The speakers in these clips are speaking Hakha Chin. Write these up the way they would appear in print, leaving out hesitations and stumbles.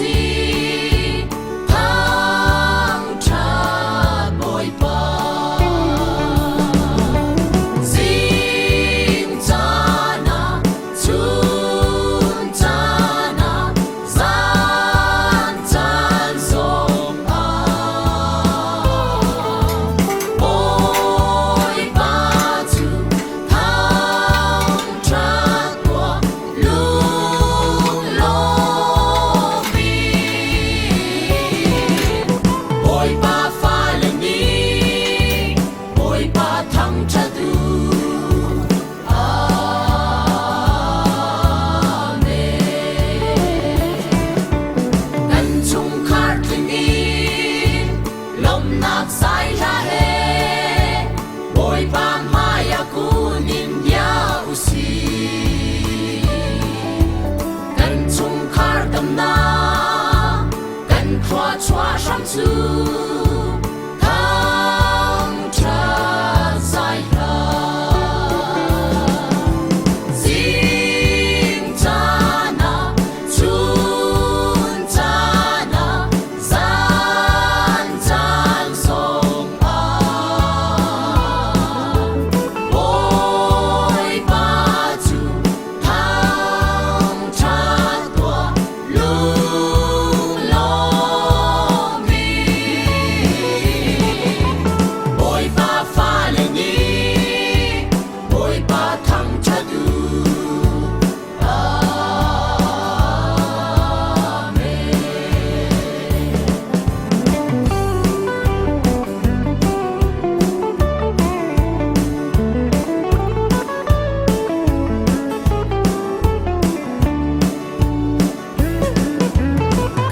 usi thangṭhat Bawipa. Zing caan ah chun caan ah zan caan zong ah Bawipa cu thangṭhat tuah lunglawm in. Bawipa fale nih Bawipa thangṭhat u. Amen. Kan chungkhar tling in lawmhnak zai hla he Bawipa hmai ah kun in bia usih. Kan chungkhar damnak, kan khua chuah hram cu thangṭhat zai hlah. Zing caan ah, chun caan ah, zan caan zong ah Bawipa cu thangṭhat tuah lunglawm in. Bawipa fale nih Bawipa thangṭhat u. Amen.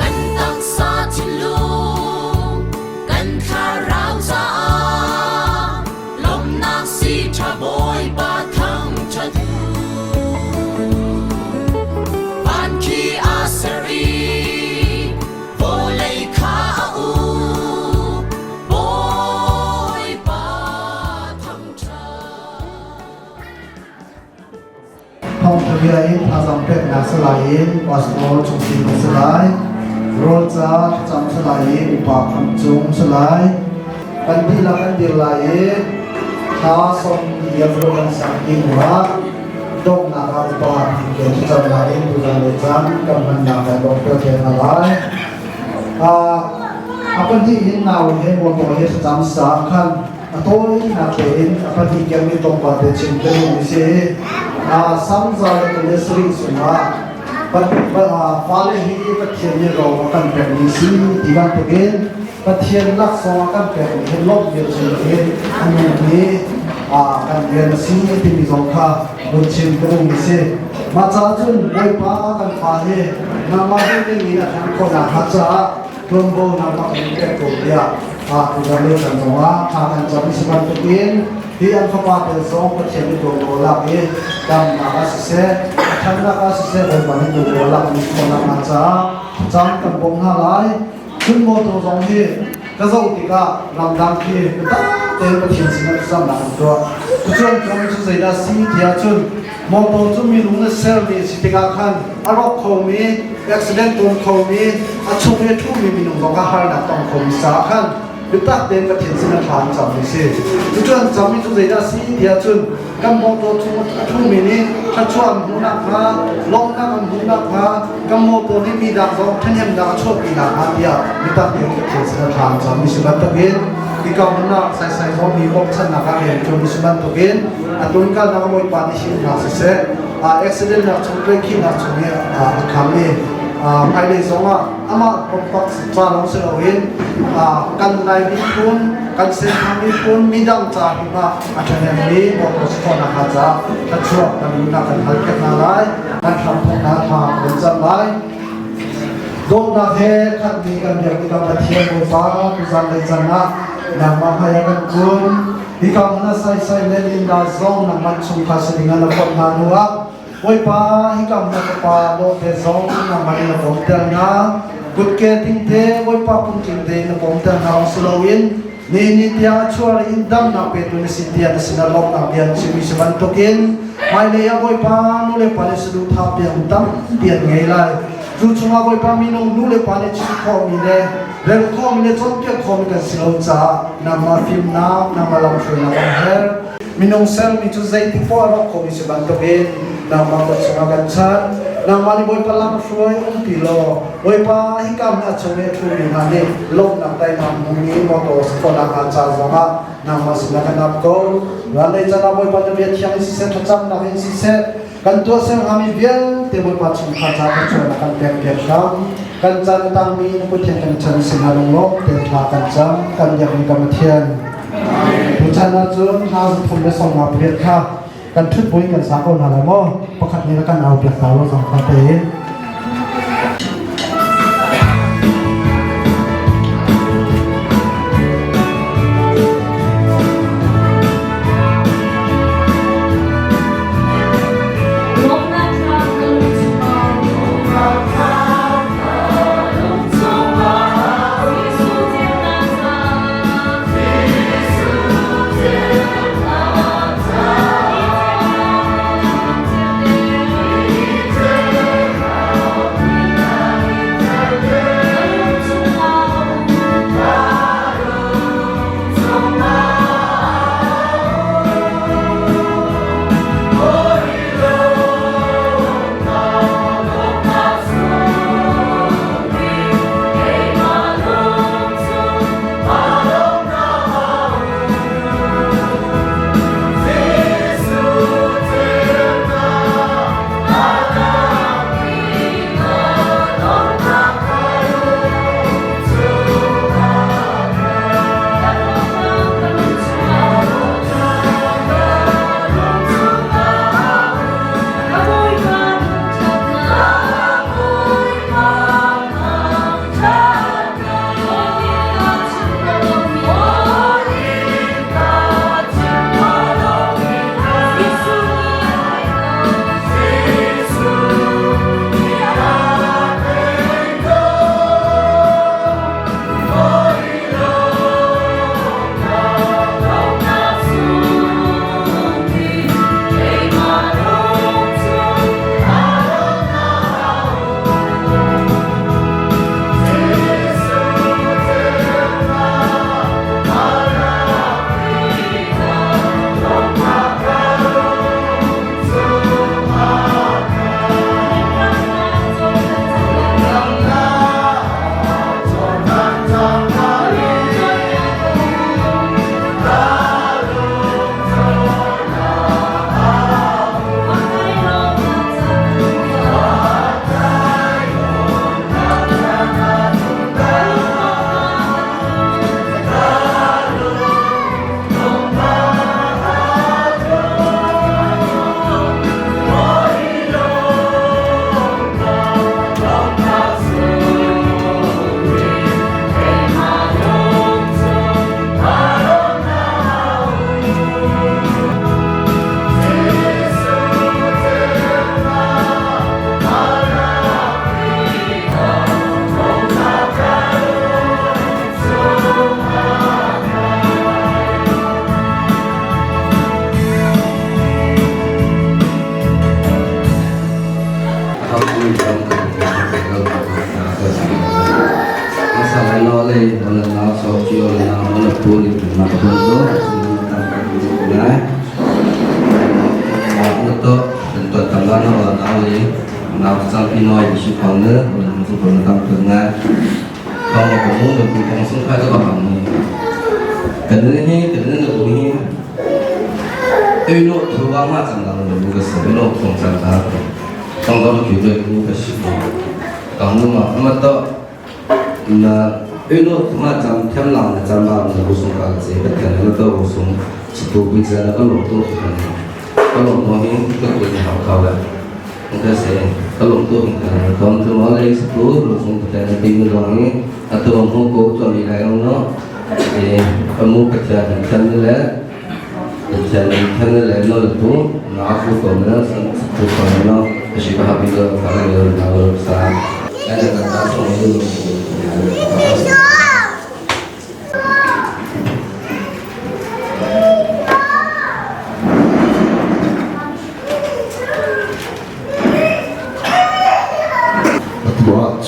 Kan taksa thinlung, kan thlarau caah lawmhnak si ṭha Bawipa thangṭhat u. Van khi aa ser i vawlei kha a uk, Bawipa thangṭhat. Thawngṭha bia in thazaang peknak si lai in pastor chungtling a si lai. Rawl ca thlacam si lai i upa kham cung si lai. Kan dihlak kan dir lai i thla sawm liam ro kan sang ti hnuah donghnak ah upa ke thlacam lai in tuzan le caan kan hmannak kan donghter te hna lai. A pahnih in nau he motor he thlacam sa khan a tawinak tein a pahnih kemmi tlawmpal te chim ka duhmi si. Samza le kul le sarih chungah fale hi Pathian nih ro a kan pekmi si ti bantukin Pathian laksawng a kan pekmi hi lawmh vircin in a nungmi kan rian a si timi zong kha vun chim ka duhmi si. Mah caah cun Bawipa kan fa hi nangmah ding in a ṭhan khawhnak hnga caah tuanvo nangmah kan pek ko tiah tuzan le kan zongah thla kan cam i si bantukin hi an fapa tel zong Pathian nih tuanvo lak i damnak ah siseh ṭhannak ah siseh Bawipa nih tuanvo lak mi khawhnak hnga caah cam kan bawmh hna lai. Cun motor zong hi ka zoh tikah ramdang khi biatak tein Pathian sinah thlacamnak an tuah. Cucu an cu zeidah si tiah cun motor cu minung na sermi si tikah khan a rawk khomi, accident ton khomi, a chung i a ṭhumi minung zong kha harnak tong khomi caah khan biatak tein Pathian sinah thla an cammi si. Cucu an cammi cu zeidah si tiah cun kan motor chung a ṭhumi nih thluachuah an hmuh nakhnga, lawmhnak an hmuh nakhnga, kan motor nih mi dang zong ṭhahnemnak a chuahpi nakhnga tiah biatak tein Pathian sinah thla an cammi si bantukin hika hmun ah saisai zong mi bawmchannak ah rian ṭuan si bantukin a tunkalnak a Bawipa nih him hna siseh, accident nak chung tlaihkhihnak chung i a kham i hmailei zongah amah pumpak ca lawng si loin kan Lai miphun, kan Senthang miphun, midang ca hrim ah a ṭhahnemmi motor si khawhnak hnga caah thluachuah kan luhnak kan hal piak hna lai, kan hramthawknak thla kan cam lai. Dawtnak he khatmi kan biak tikah Pathian Bawipa tuzan lei can ah nangmah hmai ah kan kun. Hika hmun ah saisai le linda zong nangmah chungkhar si ding ah na phawt hna hnu ah Bawipa hika hmun ah ka pa dawte zong nangmah in na pawmter hna. Kutke tingte Bawipa pumtling tein na pawmter hna awk si loin ni ni tiang a chuar in damnak petu na si tiah na sinah lawmhnak bia an chimmi si bantukin hmailei ah Bawipa nu le pa nih saduhthah piak tampi an ngei lai. Cu chungah Bawipa minung nu le pa nih chim khawhmi le rel khawhmi le cawnpiak khawhmi kan si lo caah nangmah fimnak, nangmah lamhruainak kan herh. Minung sermi cu zeitik poah a rawk khomi si bantukin nangmah kut chungah kan chan. Nangmah nih Bawipa lamhruai umpi law Bawipa hika hmun a chung i a ṭhumi hna nih lawmhnak teinak hmung i motor khawhnak hnga ca zongah nangmah sinah kan ap ko. Ralei can ah Bawipa na bia thiang in siseh, thlacamnak in siseh, kan tuahser hngami vialte Bawipa chungkhar ca thluachuahnak kan pek piak hram. Kan caan a tangmi na Pathian kan chan sinah lunglawm tein thla kan cam, kan biakmi kan Pathian. Tuchan ahcun hla 358 kha kan ṭhut buin kan sa ko hna lai maw? Pakhat nih kan au piak ta lo zong kha tein.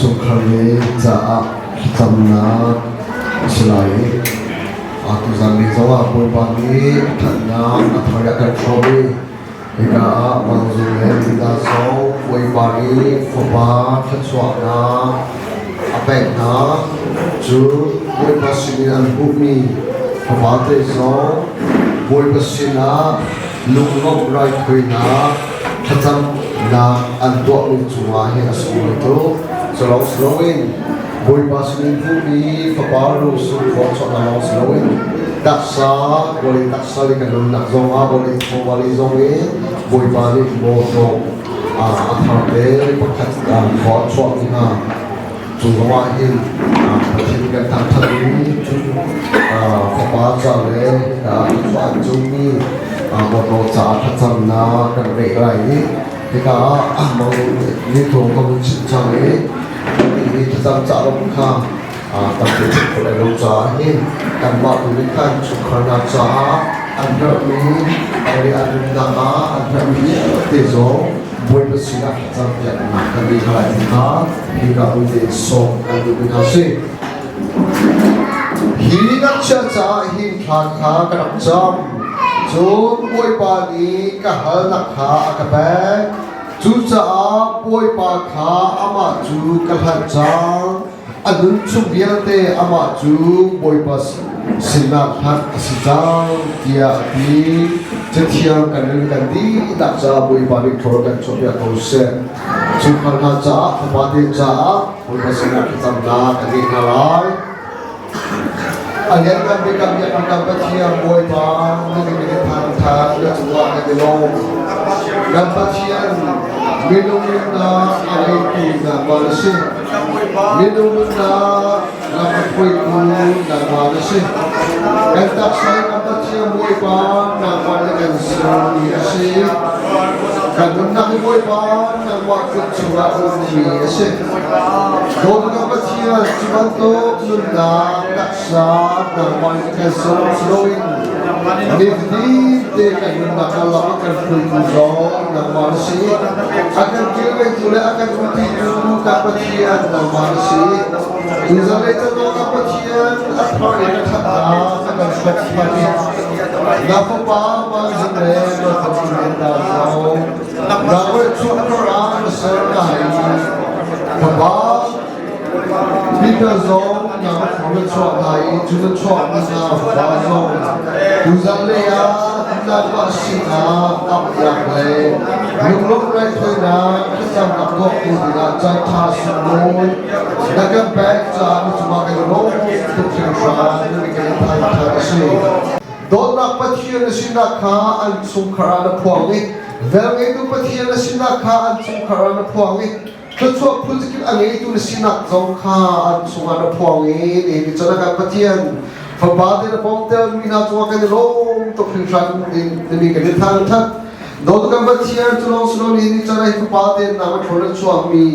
Chungkhar le caah thlacamnak a si lai i tuzan ni zongah Bawipa nih a ṭhatnak a thar a kan hrawm i hika ah Mangzung le Linda zong Bawipa nih fapa thluachuahnak a pek hna. Cu Bawipa sinin an hmuhmi fapa te zong Bawipa sinah lunglawmh raithawinak thlacamnak an tuahmi cungah hin a sunglawi tuk. Cu si loin Bawipa sinin hmuhmi fapa lungsung khawh chuahnak lawng si loin taksa vawlei taksa le kan nunnak zongah vawlei chawva lei zong in Bawipa nih mawṭaw a thar te pakhat khawh chuahmi hna cu zongah hin Pathian kan thangṭhat i cun fapa ca le an cungmi mawṭaw caah thlacamnak kan ngeih lai i hika ah ni thong ka hun chim cang i hi thlacam ca rom kha tampi chim khawh lai lo caah hin kanmah tu nih khan chungkharnak caah an herhmi le an nunnak ah an herhmi vialte zong Bawipa sinah thlacam piaknak kan ngei hna lai ti kha hika hmun tein sawm kan duhmi hna si. Hi ngakchia caah hin thla kha ka rak cam. Cun Bawipa nih ka halnak kha a ka pek. Cucaah Bawipa kha amah cu ka hlanh cang. A nun chung vialte amah cu Bawipa sinah hlanh a si cang tiah a ti. Cathiang kan rel kan dihlak caah Bawipa nih thawl kan chuahpiak ko seh. Chungkhar hna caah, fapate caah Bawipa sinah thlacamnak a ngei hna lai. A lianngan bik kan biakam kan Pathian Bawipa na min in thangthat na cungah kan i lawm. Kan Pathian minung nunnak a ngeitu nangmah na si. Minung nunnak lam a hruaitu nangmah na si. Kan taksa in kan Pathian Bawipa nangmah na kan sermi a si. Kan nunnak hi Bawipa nangmah kut chungah ummi a si. Dawtnak Pathian cu bantuk nunnak taksa nangmah in kan ser si loin nifatinte kan nunnak karlak ah kan hruaitu zong nangmah na si. A kan kilvengtu le a kan umpitu kan Pathian nangmah na si. Tuzanlei canong kan Pathian a thar in a ṭhatnak a kan hrawk than i na fapa Manzung le na fanu Linda zong nangmah chungkhar ah na ser hna i fapa Peter zong nang na chuah hna i cu na chuahmi hna fapa zong tuzanlei ah nangmah sinah amhnak le lunglawmh raithawinak thlacamnak tuahtu dingah caanṭha sunglawi na kan pek caah na cungah kan i lawm tuk hringhran na kan i thangṭhat a si. Dawtnak Pathian na sinak kha an chungkhar ah na phuang i velngeitu Pathian na sinak kha an chungkhar ah na phuang i thluachuah phun zakip a ngeitu na sinak zong kha an chungah na phuang i nihin cun kan Pathian fapa te na pawmter mi hna cungah kan i lawm tuk hringhran timi kan i thangṭhat. Dawt kan Pathian cu lawng si lo nihin cun hi fapa te na ma ṭhawl na chuakmi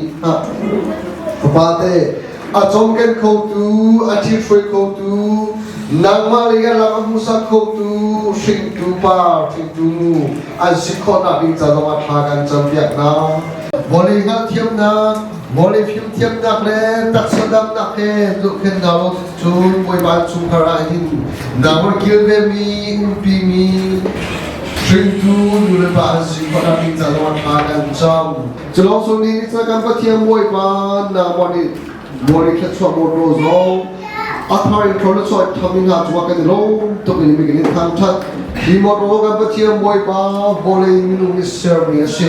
fapa te a cawmken khotu, a ṭhithruai khotu, nangmah lei ah lam a hmuhsak khotu hringtu pa, hringtu nu an si khawhnak ding ca zongah thla kan campiak hna. Vawlei hngalhthiamnak, vawlei fimthiamnak le taksa damnak he zohkhenh hna lo cun Bawipa chungkhar ah hin nangmah kilvemi, umpimi, hringtu nu le pa an si khawhnak ding ca zongah thla kan cam. Culawng sung nih ni kan Pathian Bawipa nangmah nih Bawi thluachuah mawṭaw zong a thar in thluachuah tham in hna cungah kan i lawm tuk in mi kan in thangṭhat. Hi mawṭaw kan Pathian Bawipa vawlei minung nih sermi a si.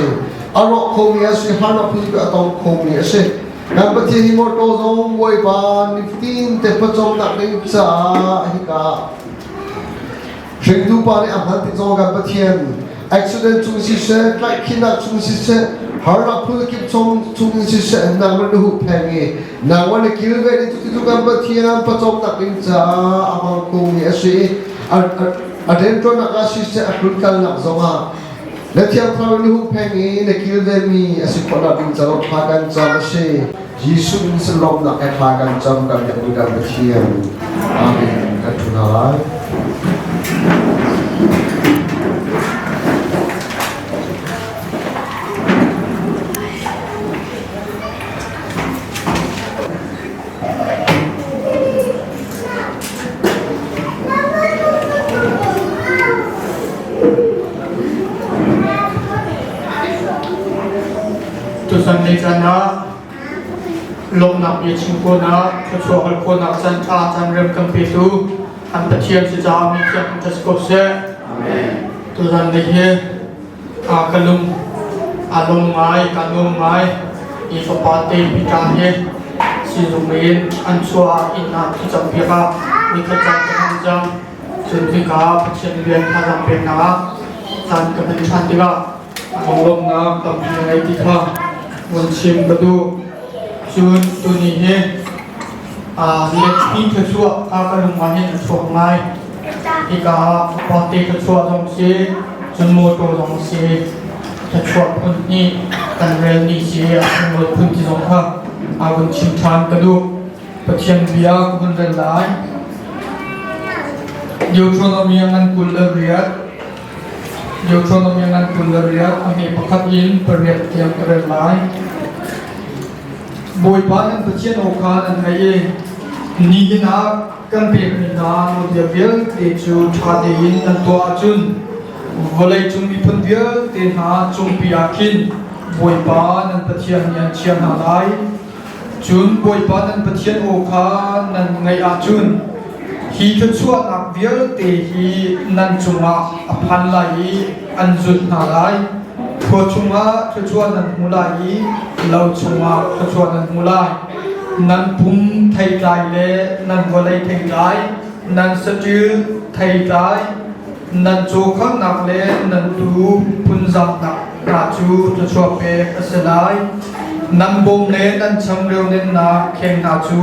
A rawk khomi a si, harnak phun a tong khomi a si. Kan Pathian hi mawṭaw zong Bawipa nifatin te pawcawmnak ding caah hika Hringtu pa nih a hman ti zong kan Pathian accident chung siseh, tlaihkhihnak chung siseh, harnak phun kip chung in siseh, nangmah na huhpheng i nangmah na kilven i cuti kan Pathian pawcawmnak ding caah a hmang kung i a si i a rianṭuannak ah siseh, a tlunkalnak zongah na Thiang Thlarau na huhpheng i na kilvenmi a si khawhnak ding caah thla kan cam a si. Jesuh in lawmhnak he thla kan cam kan biakmi kan Pathian. Amen. Kan ṭhu hna lai. Tuzan ni caan ah lawmhnak bia chim khawhnak, thluachuah hal khawhnak caan ṭha caan rem kan petu an Pathian si caah mi thiang in si ko seh. Tuzan ni hi ka lung a lung ngai, ka nuam ngai. I fapa te Peter hi sizung in an chuah inn ah thlacam piak ah nikhat caan ka hman cang. Cun hika Pathian rian thazaang peknak ah caan ka hman ṭhan tikah Lunglawmhnak tampi na ngei ti kha vun chim ka duh. Cun tuni hi letpi thluachuah kha ka lung ah hin a chuak ngai. Hika ah fapa te thluachuah zong si, cun motor zong si, thluachuah phun hnih kan rel ni si, a sunglawi phun ti zong kha a vun chim ṭhan ka duh. Pathian bia ka vun rel lai. Deuteronomy ngan 28 Deuteronomy ngan 28 a hme pakhat in pariat tiang ka rel lai. Bawipa nan Pathian aw kha nan ngaih i nihin ah kan pekmi hna nawlbia vialte cu ṭha tein nan tuah ahcun vawleicung miphun vialte hna cungpi ah khin Bawipa nan Pathian nih an chiah hna lai. Cun Bawipa nan Pathian aw kha nan ngaih ahcun hi thluachuahnak vialte hi nan cungah a phan lai i an zulh hna lai. Khua chungah thluachuah nan hmu lai i lo chungah thluachuah nan hmu lai. Nan pum theitlai le nan vawlei theitlai, nan saṭil theitlai, nan cawkhalnak le nan tuu phunzamnak hna cu thluachuah pek a si lai. Nan bawm le nan changreu nennak kheng hna cu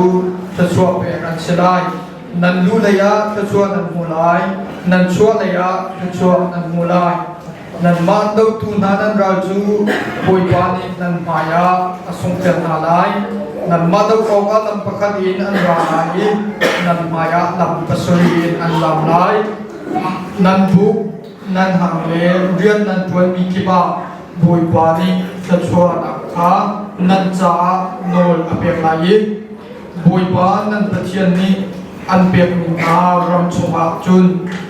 thluachuah pek an si lai. Nan lu lei ah thluachuah nan hmu lai, nan chuah lei ah thluachuah nan hmu lai. Nanmah dotu hna nan ral cu Bawipa nih nan hmaiah a sunghter hna lai. Nanmah doh awkah lam pakhat in an ra lai i nan hmaiah lam pasarih in an lam lai. Nan buk, nan hang le rian nan ṭuanmi kip ah Bawipa nih thluachuahnak kha nan caah nawl a pek lai i Bawipa nan Pathian nih an pekmi hna ram chungah cun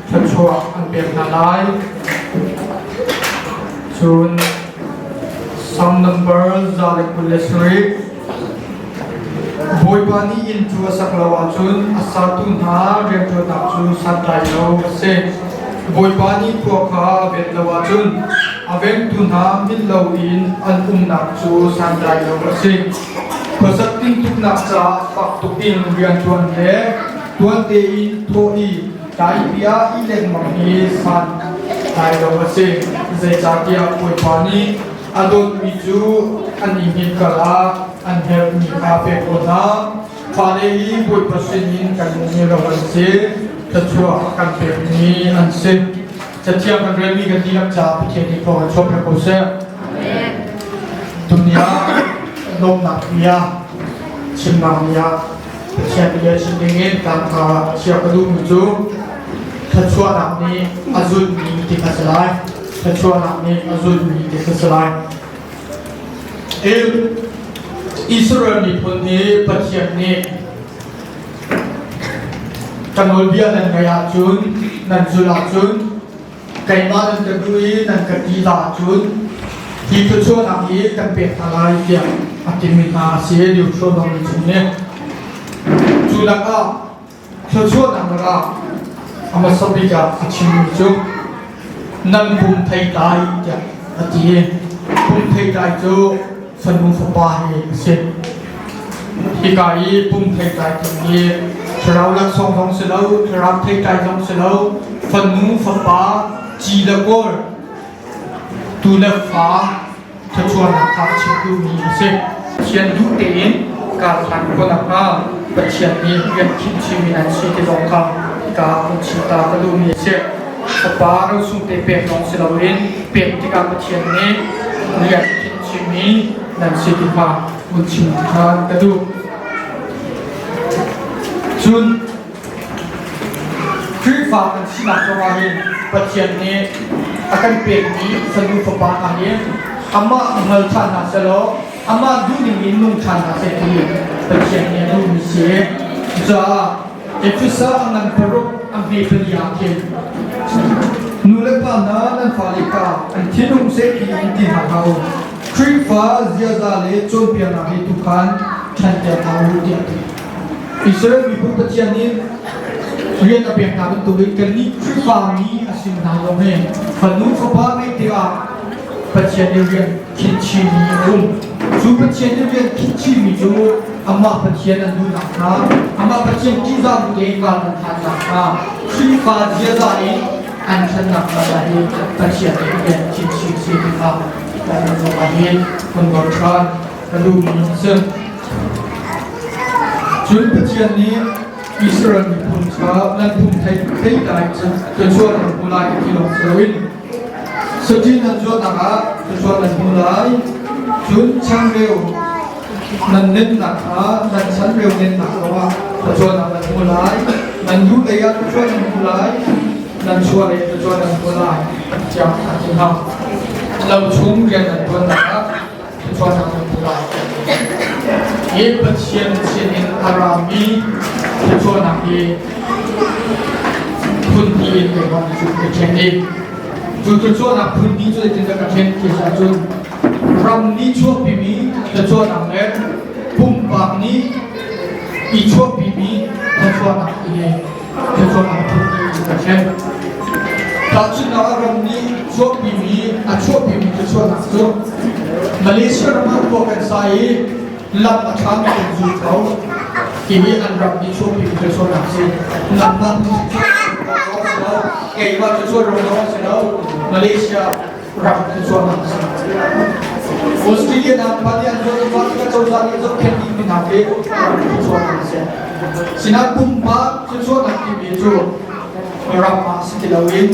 thluachuah an pek hna lai. Cun Psalm number 127 Bawipa nih inn cu a sak lo ahcun a satu hna rianṭuannak cu santlai lo a si. Bawipa nih khua kha a ven lo ahcun a vengtu hna hngilh loin an umnak cu santlai lo a si. Khuasak tintuknak caah fak tuk in rianṭuan le tuan tein thawh i tlaipi ah i lengmang hi santlai lo a si. Zeicahtiah Bawipa nih a dawtmi cu an i hngilh kal ah an herhmi kha pek ko hna. Fale hi Bawipa sinin kan hmuhmi ro an si. Thluachuah a kan pekmi an si. Cathiang kan relmi kan dihlak caah Pathian nih thawng in chuah piak ko seh. Tuni ah lawmhnak bia chimnak ni ah Pathian bia chim dingin tlangkar ah chia ka duhmi cu thluachuahnak nih a zulhmi ti kha si lai. Thluachuahnak nih a zulhmi ti kha si lai. Israel miphun hi Pathian nih ka nawlbia nan ngaih ahcun nan zulh ahcun keimah nan ka duh i nan ka ṭih ahcun hi thluachuahnak hi kan pek hna lai tiah a timi hna a si Deuteronomy chung nih. Cu lakah Thluachuahnak lakah a hmasa bik ah a chimmi cu nan pum theitlai tiah a ti i pum theitlai cu fanu fapa hi a si. Hika i pum theitlai timi hi thlarau laksawng zong si lo, thlarau theitlai zong si lo, fanu fapa ci le kawl tu le fa thluachuahnak kha a chim duhmi a si. Pathian duh tein kar hlan khawh nakhnga Pathian nih rian khinh chinmi an si ti zong kha hika ah hun chim ta ka duhmi a si. Fapa rosung te pek lawng si loin pek tikah Pathian nih rian khinh chinmi nan si ti kha hun chim ṭhan ka duh. Cun Khrihfa kan sinak zongah hin Pathian nih a kan pekmi fanu fapa hna hi amah hngal ṭhan hna sehlaw amah duhning in nung ṭhan hna seh ti Pathian nih a duhmi si. Cucaah Efesa a ngan paruk a hme pali ah khin nu le pa hna nan fale kha an thinhung seh ti in ti hna hlah u. Khrihfa ziaza le cawnpiaknak hi tukhan ṭhanter hna u tiah a ti. Israel miphun Pathian nih rian a pek hna bantukin kannih Khrihfami a si hna zong hi fanu fapa ngeih tikah Pathian nih rian khinchimi a um. Cu Pathian nih rian khinchimi cu amah Pathian an duh nakhnga, amah Pathian ṭihzah bu tein kal an hlan nakhnga, Khrihfa ziaza in an ṭhan nakhnga dah hi Pathian nih rian khinchim si ti kha kan zong ah hin kan bor ṭhan ka duhmi a si. Cun Pathian nih Israel miphun kha nan phung thei thei lai cu thluachuah nan hmu lai ti lawng si loin saṭil nan zuatnak ah thluachuah nan hmu lai. Cun changreu nan nennak kha nan changreu nennak zongah thluachuahnak nan hmu lai. Nan lu lei ah thluachuah nan hmu lai. Nan chuah lei thluachuah nan hmu lai tiah a ti hna. Lo chung rian nan ṭuannak ah thluachuahnak nan hmu lai. Hi Pathian sinin a rami thluachuahnak hi phun hnih in keimah nih cun ka ṭhen i cu thluachuahnak phun hnih cu zeitindah ka ṭhen ti ahcun ram nih chuahpimi thluachuahnak le pumpak nih i chuahpimi thluachuahnak ti hi thluachuahnak phun hnih in ka ṭhen. Tahchunhnak ah ram nih chuahpimi a chuahpimi thluachuahnak cu Malaysia ram ah khua kan sa i lam a ṭhami kan zul ko timi an ram nih chuahpimi thluachuahnak si. Nangmah keimah thluachuah ram lawng si lo Malaysia ram thluachuahnak a si. Australia hna party an zuar zungzal tikah cozah nih zohkhenh dihmi hna khi ram thluachuahnak a si. Sinain pumpak thluachuahnak timi cu ram ah si ti loin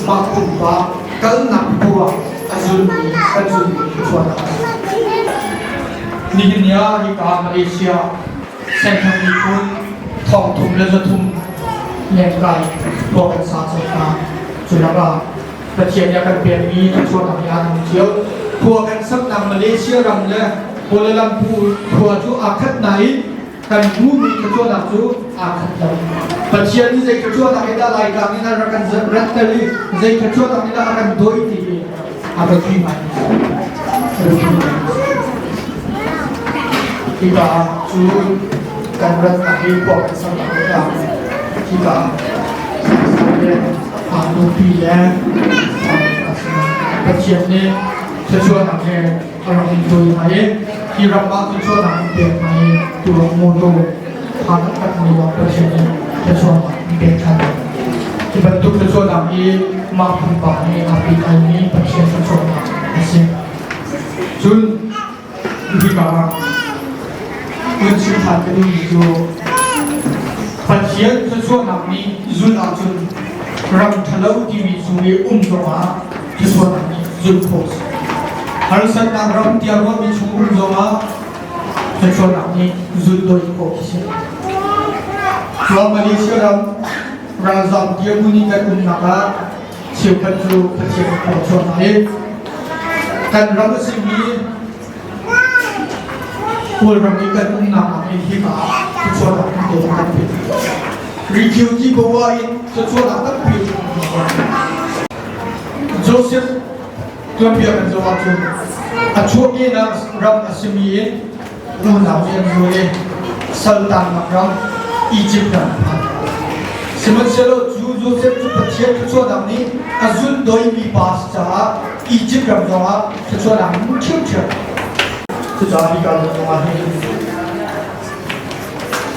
mah pumpak kalnak poah a zulmi kan zulmi thluachuahnak a si. Nihin ni ah hika Malaysia Senthang miphun 3300 lengkai khua kan sa cang hna. Cu lakah Pathian nih a kan pekmi thluachuahnak hi aa nung cio. Khua kan saknak Malaysia ram le Kuala Lumpur khua cu aa khat nain kan hmuhmi thluachuahnak cu aa khat lo. Pathian nih zei thluachuahnak hi dah Laitlang in a rak kan ratter i zei thluachuahnak nih dah a kan dawi ti hi a biapi ngai. Hika cu kan ratnak hi khua kan saknak tikah hika nupi le Pathian nih thluachuahnak he a rak in dawi hna i hi ram ah thluachuahnak an pek hna i tuah motor tha taktak mi lawng Pathian nih thluachuahnak an pek ṭhan. Hi bantuk thluachuahnak hi mah pumpak nih aa pehtlaimi Pathian thluachuahnak a si. Cun hika ah hun chim ṭhan ka duhmi cu Pathian thluachuahnak nih zulh ahcun ram ṭhalo timi chung i um zongah thluachuahnak nih zulh khawh a si. Harsatnak ram tiah ruahmi chung um zongah thluachuahnak nih zulh dawih khawh a si. Tuah Malaysia ram ralzam dirhmun i kan umnak ah cheukhat cu Pathian thluachuahnak i kan ram a simi Kawlram i kan umnak ah hin hika ah thluachuahnak tampi kan pe. Refugee bawa in thluachuahnak tampi Joseph tuanbia kan zoh ahcun a chuahkehnak ram a simi in unau nih an zual i saltannak ram Egypt ram a phan. Sihmanhsehlaw cu Joseph cu Pathian thluachuahnak nih a zulh doimi pa a si caah Egypt ram zongah thluachuahnak hmu ṭhiamṭhiam. Cucaah hika zong ah hin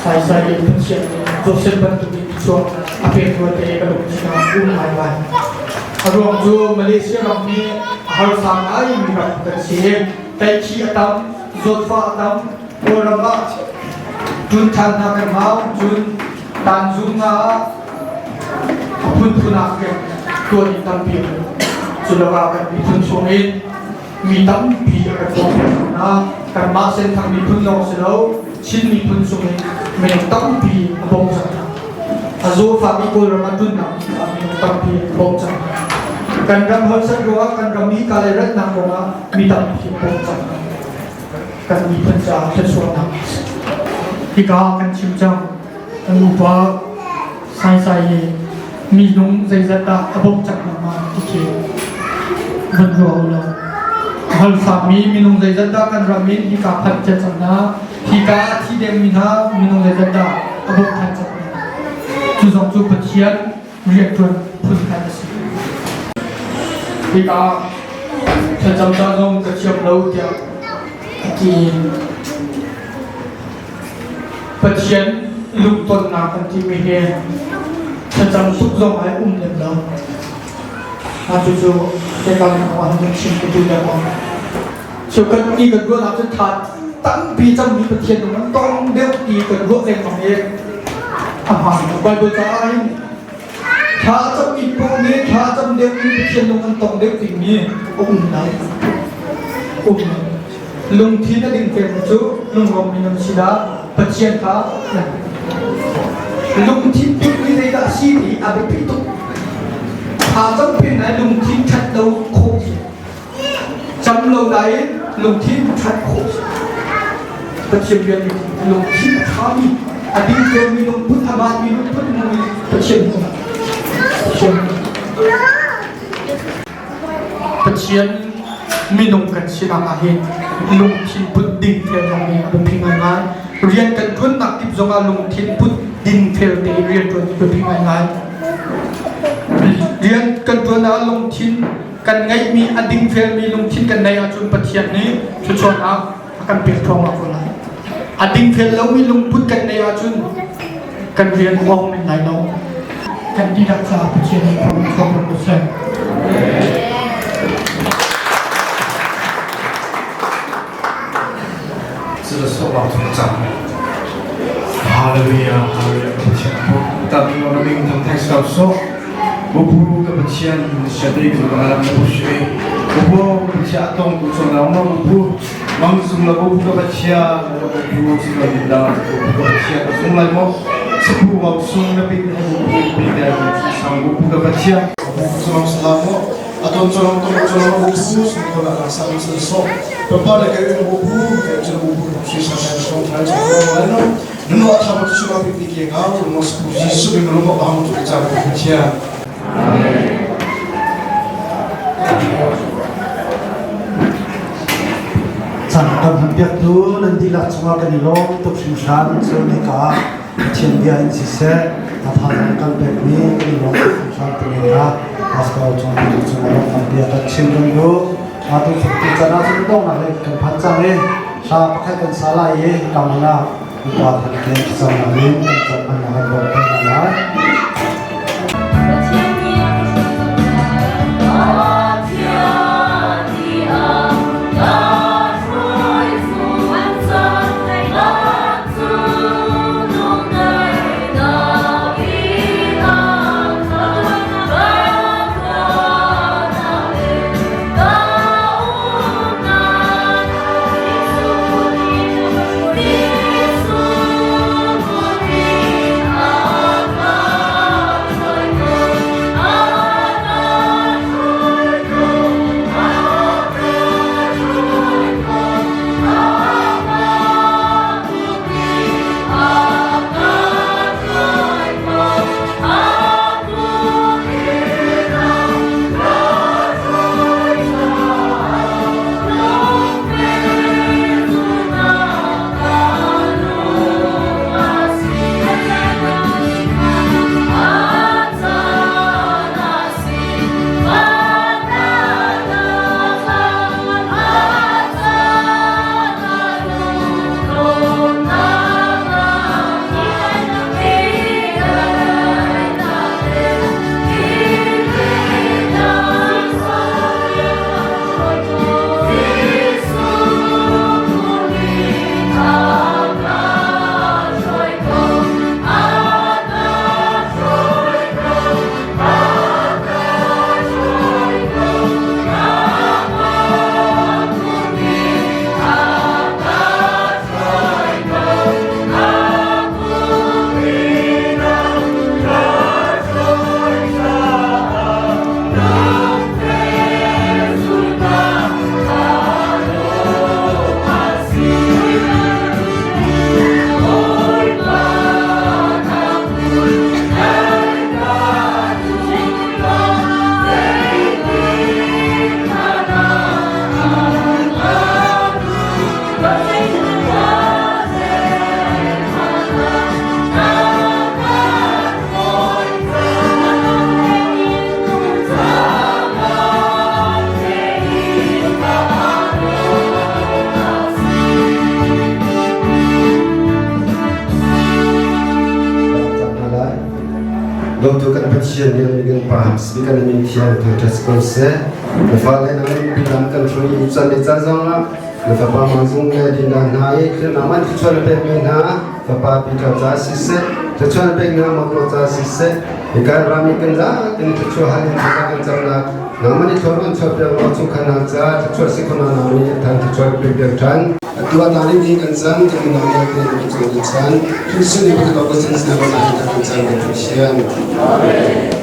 saisai in Pathian nih Joseph bantuk in thluachuah a pek rua te ka lungthin ah um ngaingai. A ruang cu Malaysia ram nih a harsa ngaimi ram kan si i tlaihkhih a tam, zawtfah a tam, Kawlram ah ṭun ṭhan hna kan hau, cun tanzung hna ah a phunphun ah kan tuan in tampi a um. Cu lakah kan miphun chung in mi tampi a kan bawmh hna. Kanmah Senthang miphun lawng si lo, Chin miphun chung in minung tampi a bawmh cang hna. A zawtfah mi Kawlram ah ṭunnak ah minung tampi a bawmh cang hna. Kan ram harsat ruangah kan ram i kalay ratnak ruangah mi tampi a bawmh cang hna. Kan miphun caah thluachuahnak a si. Hika kan chim cang kan upa saisai i minung zeizat dah a bawmh cang hna ma ti khi van ruah u law. Harsa mi minung zeizat dah kan ram in hika phanh cia cang hna, hika a thi dengmi hna minung zeizat dah a bawmh than cang hna. Cu zong cu Pathian rianṭuan phun khat a si. Hika thlacam ca zong ka thiam lo tiah a ti. Pathian lungtonnak kan timi hi thlacam tuk zong ai um lem lo. Cucu hika kong ah kan chim ka duh lengmang. Cu kan ti kan ruah ahcun tha tampi cangmi Pathian nung an tong deuh ti kan ruah lengmang i a hmaan lo. Bible caah hin thla a cammi paoh nih thla a cam deuhmi Pathian nung an tong deuh timi a um lo. Um lo. Lungthin a ding peng cu lunglawmmi nan si dah Pathian kha nan lungthin put mi zeidah a si ti a biapi tuk. Tha cam pin ai lungthin ṭhat lo khawh si. Cam lo nain lungthin ṭhat khawh si. Pathian rian mi lungthin a ṭhami a ding felmi lungput a hmaanmi lungput hmumi Pathian hmuh. Pathian Pathian minung kan sinak ah hin lungthin put ding fel zong hi a biapi ngaingai. Rian kan ṭuannak kip zongah lungthin put ding fel tein rian ṭuan hi biapi ngaingai. Rian kan ṭuan ah lungthin kan ngeihmi a dingfelmi lungthin kan neih ahcun Pathian nih thluachuahnak a kan pek thluahmah ko lai. A dingfel lomi lungput kan neih ahcun kan rian awng men lai lo. Kan dihlak caah Pathian nih khua kan seh. Hallelujah, hallelujah, ka Pathian ta mi mo na ming thang thai sao so. Bubu ka Pathian shade ka alam na bushe. Bubu ka Pathian atong tu chong na mo bubu mang sung la bubu ka Pathian bubu sung la dinda bubu ka Pathian sung lai mo sipu wa sung na pin bubu pi da sang bubu ka Pathian bubu chong salam mo aton chong tong chong bubu sung ko la sa so papa le ke bubu ke chong bubu sui sa sa chong thai chong lai no nuno a thama chu ma pi ke ka mo su Jesu bi no mo bang tu cha ko Pathian. Chan kan han biaktu nan dihlak cungah kan i lawm tuk hringhran. Cun hika Pathian bia in siseh a thazaang kan pekmi kan i lawm tuk hringhran timi kha Pastor Cung Pi cungah lawmhnak bia kan chim kan duh. Atu tu chan ah cun donghnak lei kan phan cang i hla pakhat kan sa lai i kam ah upa than ke thlacamnak in kan cam an kan bawmh te hna lai. Dawtu kan Pathian nih kan Pa si kan min thiang thangṭhat si ko seh. Na fale nang bilam kan hruai i can le ca zongah na fapa mang zung le dina hna i thilnak man thluachuah na pekmi hna fapa Peter ca siseh thluachuah na pek hna motor ca siseh hika rami kan za tin thluachuah hal in thluachuah kan camnak nangmah nih thluachuah kan chuah piak law chungkhar hna ca thluachuah si khona nang nih than thluachuah pek piak ṭhan. Atu ah tani ni kan cam kan nang vialte kan cung kan chan Khristu nih kan ko sin sin ko na kan chan kan Pathian. Amen.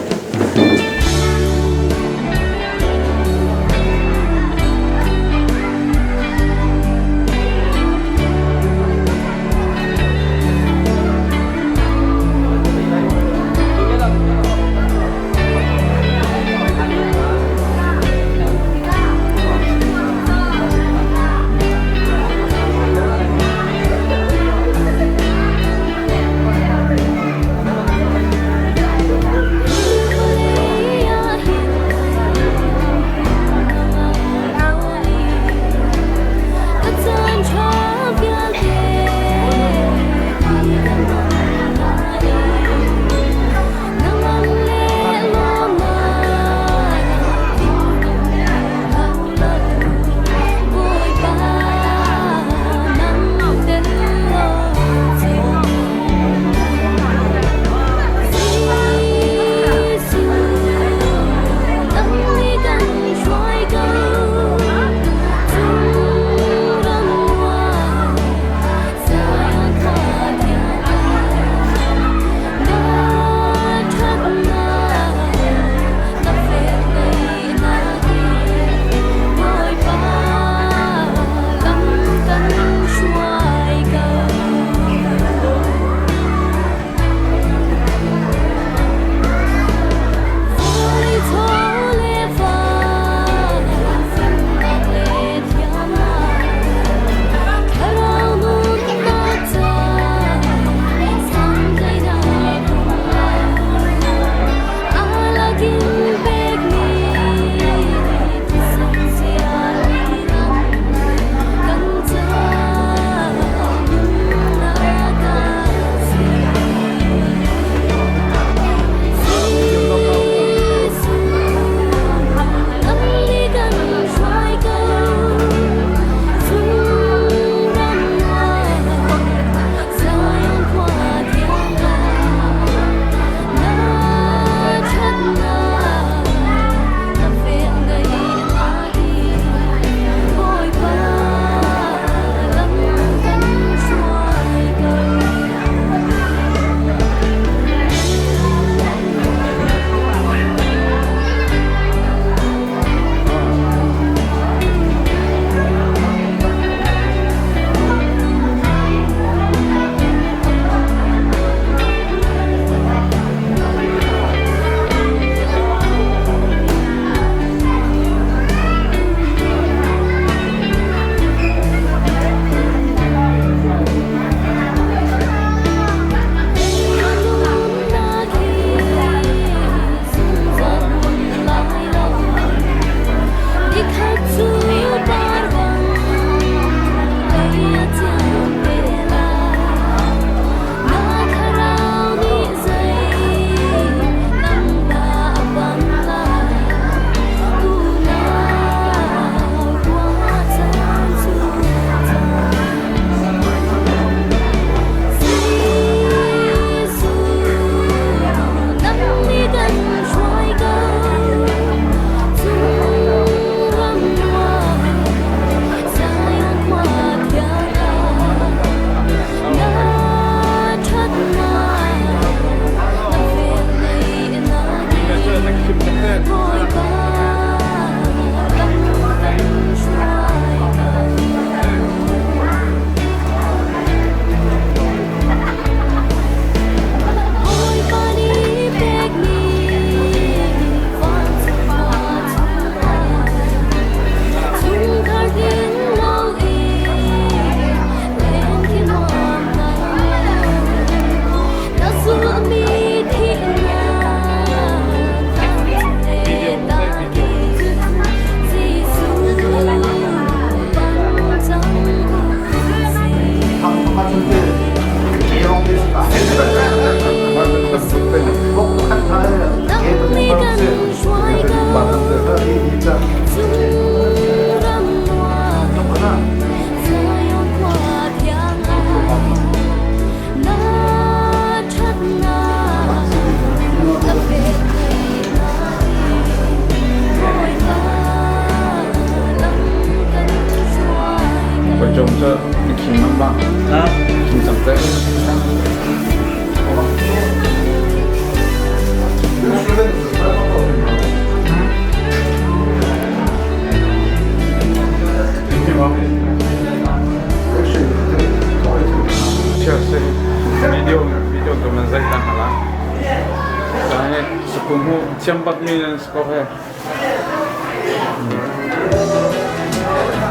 Kum thiam bak mi nan si ko he.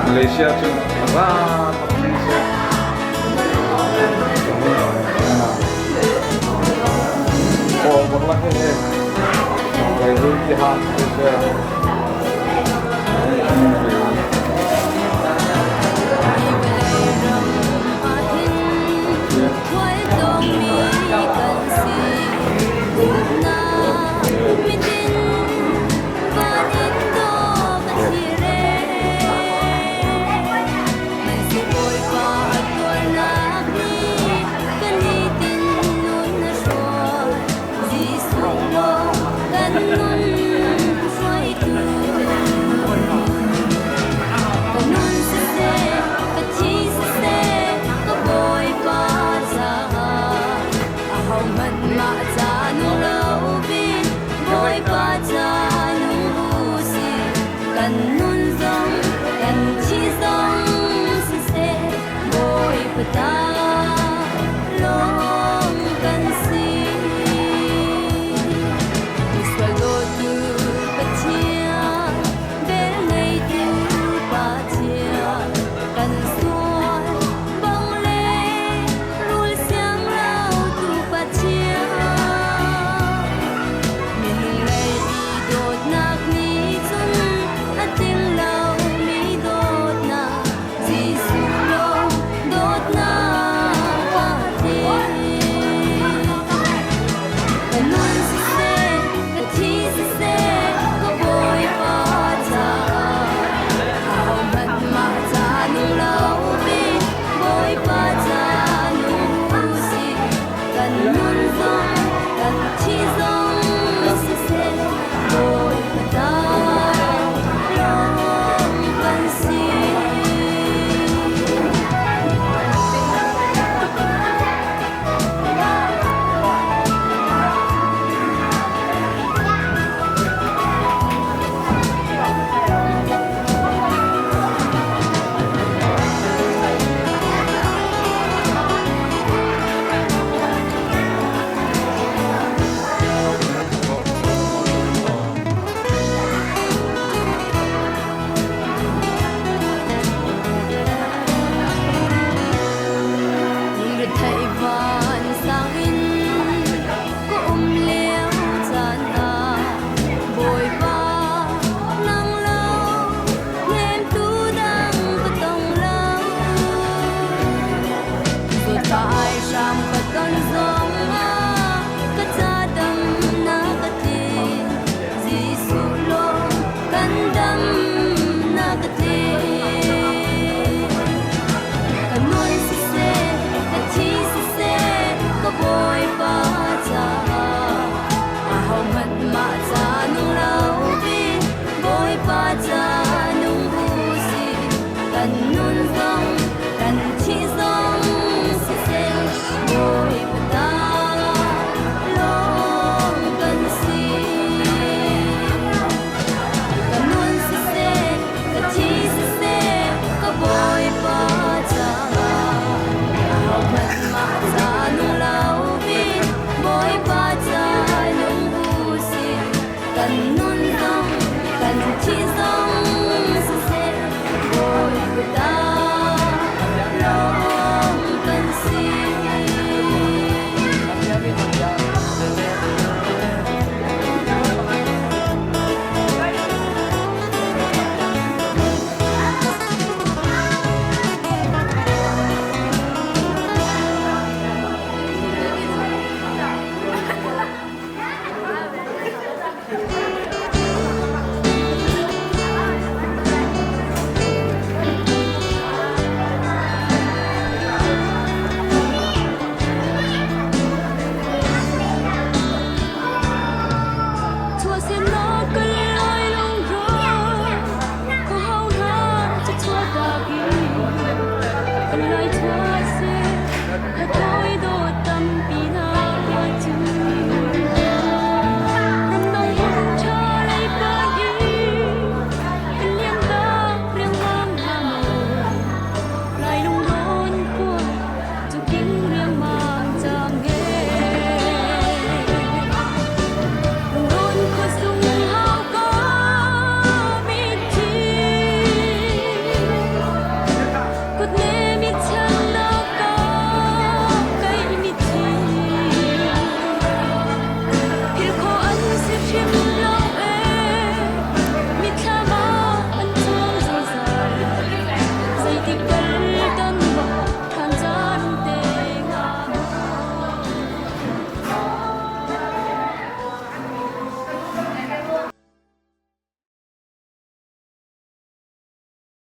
Malaysia cu a ra bak mi si. Aw bak la he he. Kai ru ti ha si se.